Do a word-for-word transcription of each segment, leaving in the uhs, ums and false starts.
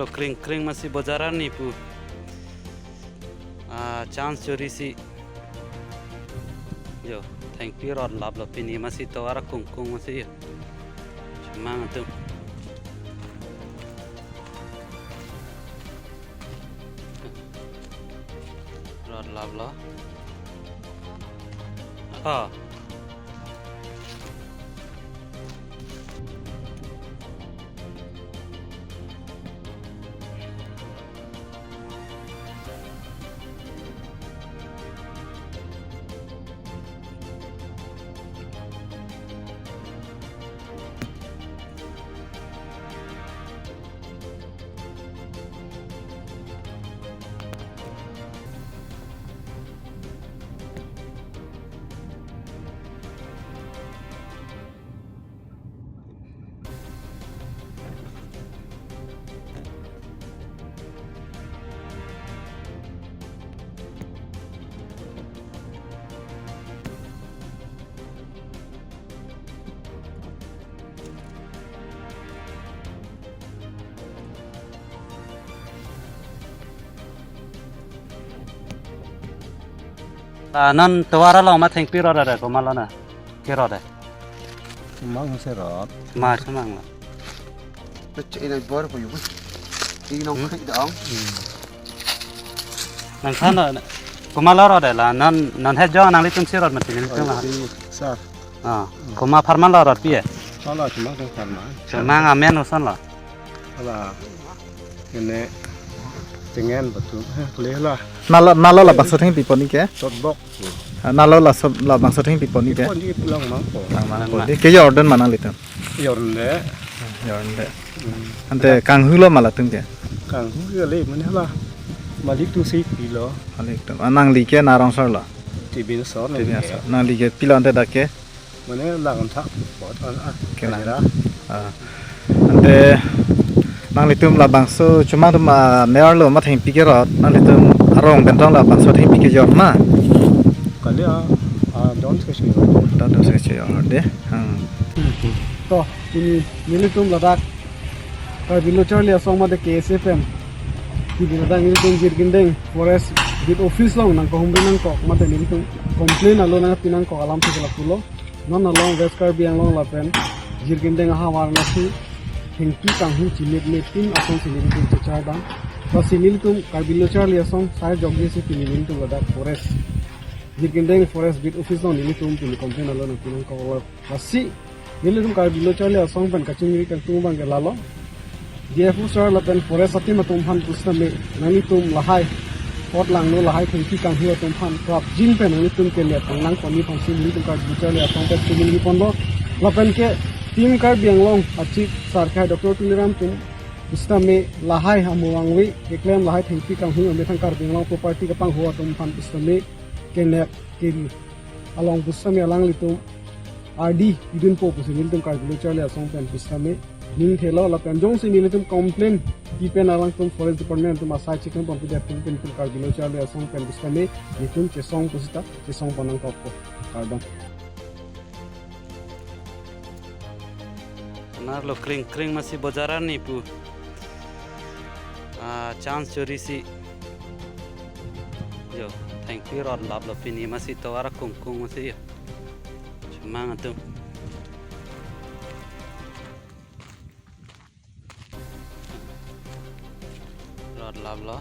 Lo kring kring masi bojar arni pu. Ah, chance chori si. Jo, thengpi rot laplo pini masi tovar kungkung masi jo. Chemang atum. Rot laplo. Oh. Ah, non tovar along ma thengpi rot ada, komat lo na? Kerot eh. Chemang se rot. Ma chemang lo. Pecah ini bor ko yuk. Ini nong Hmm? krik dong. Hmm. Nang khan lo, komat lo rot eh la, non, non het jo nanglitum si rot mati nelitum la. Ini sar. Ah, Hmm. komat apharman lo rot pi eh. Sala chemang teng apharman. Chemang amen oson lo. Hala. Ini tengen batu. Heh, kule hala. Nalo, nalo labangso thengpi pon-ik ke? Sotbok. Ah, nalo laso, labangso thengpi pon-ik ke? Pon-ik pulang mangpo. Lang mangpo. Lang. Di ke jordan ma nanglitum? Jordan de. Jordan de. Hmm. Ante kanghu lo ma latum ke? Kanghu ke le mane hala. Malik atum si pilo. Malik atum. Ah, nangli ke Narongsar lo? Tibin Asor. Tibin Asor. Nangli ke pilo ante dak ke? Mane lang thak pot an ah. Kelang. Kajira. Ah. Ante nanglitum labangso chemang atum, ah, mayor lo ma thengpi kerot, nanglitum arong pen tong labangso thengpi kejor ma? Kali ah, ah, don se chejor. Don, don se chejor de. Hmm. To, pini nelitum ladak Karbi Lo Charli Asong mate K S A pen. Pini ladak nelitum Jirikindeng Forest Beat Office along nangkehumri nangkok mate nelitum complain alo nangpi nangkok alam si ke lapulo. Non along West Karbi Anglong lapen Jirikindeng ahavar nasi thengpi kanghu chimit me tin asong si nelitum chechar dam. Lasi nelitum Karbi Lo Charli Asong sai jokji si pini nelitum ladak Forest, Jirikindeng Forest Beat Office along nelitum pini complain alo nangpi nangkok lo. Lasi nelitum Karbi Lo Charli Asong pen kachingri kangtung abang ke lalo. D F O sir lapen forest ateam atum aphan pusitame nanglitum lahai pot langno lahai thengpi kanghu atum aphan prapjin pen nanglitum ke net panglang pon-ik aphan si nelitum Karbi Lo Charli Asong pen chingri ponlo. Lapen ke Team Karbi Anglong a-Chief Sar kehai Doctor Tuliram atum pusitame lahai amo vangve keklem lahai thengpi kanghu amethang Karbi Anglong property kapanghu atum aphan pusitame ke net kiri along pusitame alanglitum ardi idunpo pusi nelitum Karbi Lo Charli Asong pen pusitame ning thelo lapen jongsi nelitum complain kipen alangtum Forest Department atum asai chikon pon pidet atum pen pen Karbi Lo Charli Asong pen pusitame nelitum chesong pusita chesong pon nangkokpo. Kardom. Narlo kring kring masi bojar arni pu. Ah, chance chori si. Jo, thengpi rot laplo pini masi tovar kungkung masi jo. Chemang atum. Rot laplo.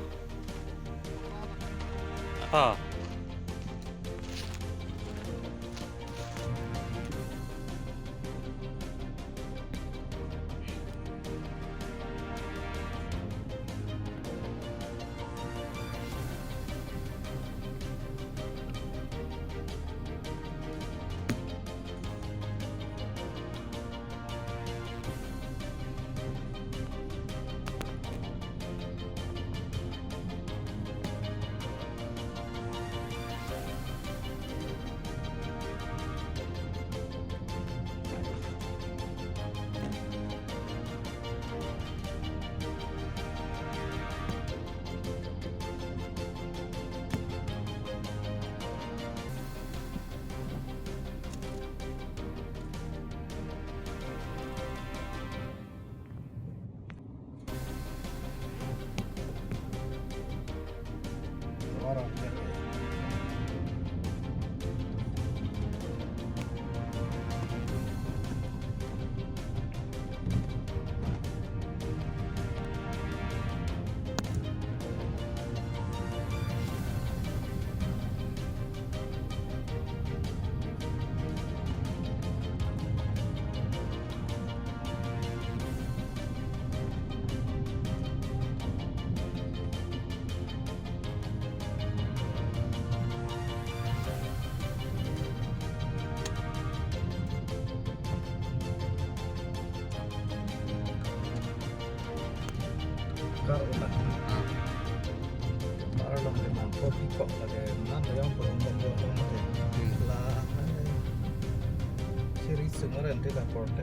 Oh. Car ulah. Car along le nangkok ikok lake nan yang pun nangkok ikok lake. Hmm. La, hai. Siri sumaren te la porte.